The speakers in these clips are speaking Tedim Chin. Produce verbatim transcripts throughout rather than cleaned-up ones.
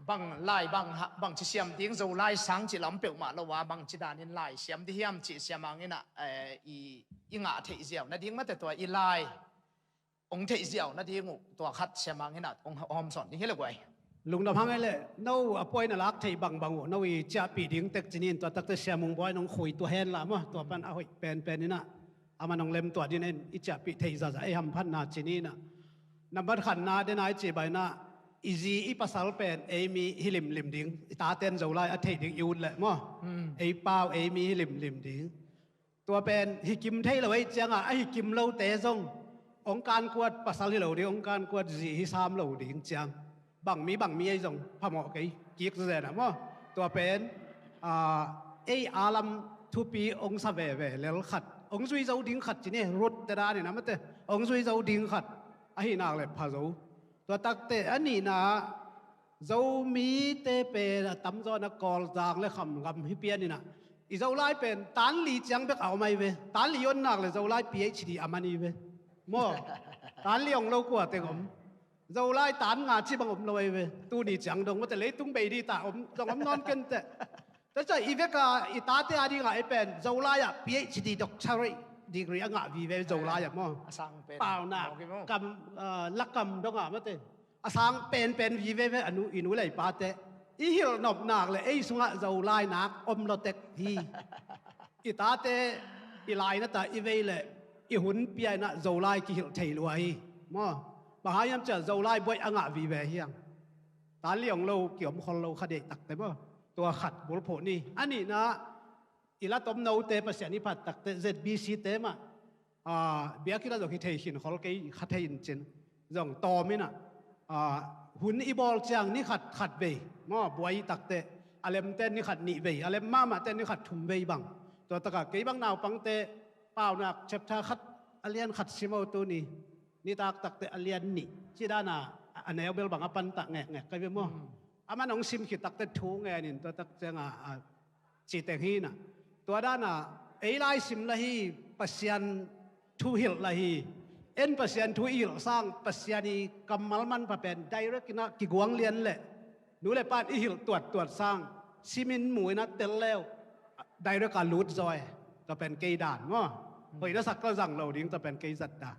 Bang lai bang ha, bang ci siam ding, Zolai sang ci lam peuhmah lo a, bang ci danin lai siam di hiam ci siam hangin ah, eh, i, i ngah theih ziau nading mate tua i lai ong theih ziau nading uh tua khat siam hangin ah ong hawm sawn ding hi le guai. Lungdam hang e le, no a puai na lak theih bangbang uh no i ciahpih ding tek cinin tua takte siam ung buai nong khui tua hen la maw, tua pan a hoih penpen inah a man ong lem tua din en i ciahpih theih zaza ei hamphatna cinin ah. Nambat khatna dena i ci baina i zi i pasal pen ei mi hi limlim ding, i taten Zolai a theih ding i ut leh maw. Ei pau ei mi hi limlim ding. Tua pen hi kim thei lo ei cianga a hi kim lote zong ong kankuat pasal hi lo ding, ong kankuat zi hi sam lo ding ciang bang mi bang mi ei zong phamawh kei kik zena maw. Tua pen ei alam thupi ong sa veve lel khat, ong zui zo ding khat cini, Rut te danin amate ong zui zo ding khat ahi nak le pha zo. Tua takte a nihna Zomite pen a tamzaw na Kawlzang le Khamgam hi pianinah i Zolai pen tanli ciang bek a om ahi ve. Tanli on nak le Zolai PhD a man hi ve. Maw? Tanli ong lo kua teng om. Zolai tan nga ci bang om lo ahi ve. Tuni ciang dong mate leitung bei di ta om, dong om nawn kenteh. Tua ca i veka i tate a dingah ei pen Zolai ah PhD doctorate degree a ngah vive Zolai ah maw? A sang pen paunak mawk hi maw? Kam, ah, lakam dongah mate a sang penpen vive ve a nu, i nu le i pate i hilh nopnak le ei sungah Zolai nak om lotek hi. I tate i lainata i vei le i hun piainah Zolai kihilh thei lua hi maw? Bang hang hiam cia Zolai buaih a ngah vive hiang. Tanli ong lo kiom khol lo kha deih takte maw? Tua khat bulphuh ni. A nihna i la tom note Pasian i phat takte ZBC te mah, ah, biakinn a zong hi thei khin khol kei kha thei in cin zong tawm inah, ah, hun i bawl ciang ni khat khat vei maw, buai takte a lemte ni khat nih vei, a lem mahmahte ni khat thum vei bang. Tua takah kei bang naupangte paunak chapter khat a lian khat sim o tuni. Nitak takte a lian nih ci dana a neu bel bang a pantah ngekngek kai ve maw? A man hong sim khit takte thu ngenin tua tak cianga a ci teng hinah. Tua dana ei lai sim la hi, Pasian thu hilh la hi. En Pasian thu i hilh sang Pasian i kammal manpha pen direct inah kiguang lian leh nu le pan i hilh tuattuat sang simin mu inah tel leu direct a lut zaw e. Tua pen kei dan maw? Hoih na sak ka zang lo ding tua pen kei zat dan.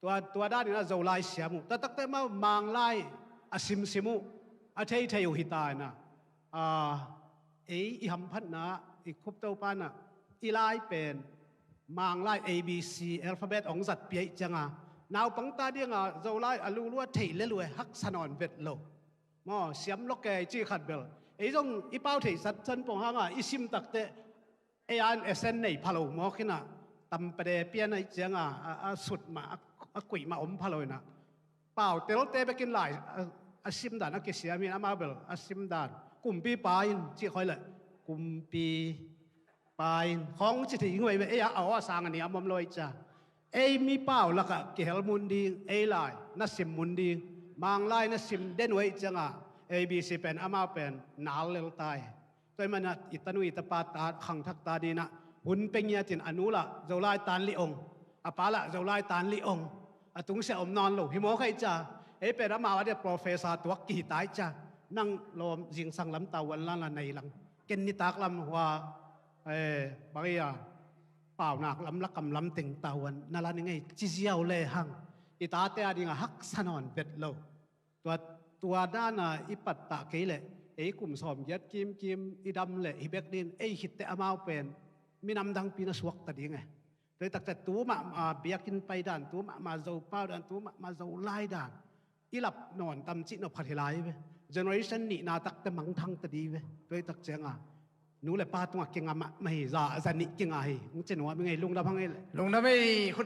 Tua, tua daninah Zolai siam uh. Tua takte mah Manglai a simsim uh a theithei uh hita inah, ah, ei i hamphatna i khupto panah i lai pen Manglai ABC alphabet ong zat piaih cianga naupang ta dinga Zolai a lulua theih le lue haksa nawn vet lo. Maw, siam lo kei ci khat bel ei zong i pau theih sat san pong hanga i sim takte ei an esen nei phalo mawk hinah tampade pian aih cianga a, a sut mah a, a kuih mah om phalo inah pau telte bekin lai a, a simdan a kisiam in amau bel a simdan kumpi pa in cih khoi leh kumpi pa in khawng ci thei hing uh ei ve. Ei a aw a sang a niam om lo ei cia ei mi pau lakah kihel mun ding, ei lai na sim mun ding, Manglai na sim den uh ei cianga ABC pen amau pen nal lel tai. Tua i manah i tanu i tapa ta khangthak ta dinah hun pengiatin a nu lah Zolai tanli ong, a pa lah Zolai tanli ong, a tungsia om nawn lo hi mawk aih cia. Ei pen amau a dia professor tuak kihi tai cia. Nang lawm zingsang lam tauan lanla nei lang ken nitak lam hua, eh, bang ei a paunak lam lakam lam teng tauan na la ning ei ci ziau le hang i tate a dinga haksa nawn vet lo. Tua, tua dana i pattah kei leh ei kum sawm giat kimkim i dam leh hi bek din ei khitte amau pen minam dangpi na suakta ding e. Tua i takte tu mahmah biakinn pai dan, tu mahmah Zopau dan, tu mahmah Zolai dan i lap nawn tam cih nop khat hi lai ve. Generation nihna takte mangthangta di ve. Tua i tak cianga nu le pa tungah kinga mahmah hi, za, za nih kinga hi. Hong ci nuam i ngei, lungdam hang ei leh. Lungdam ei.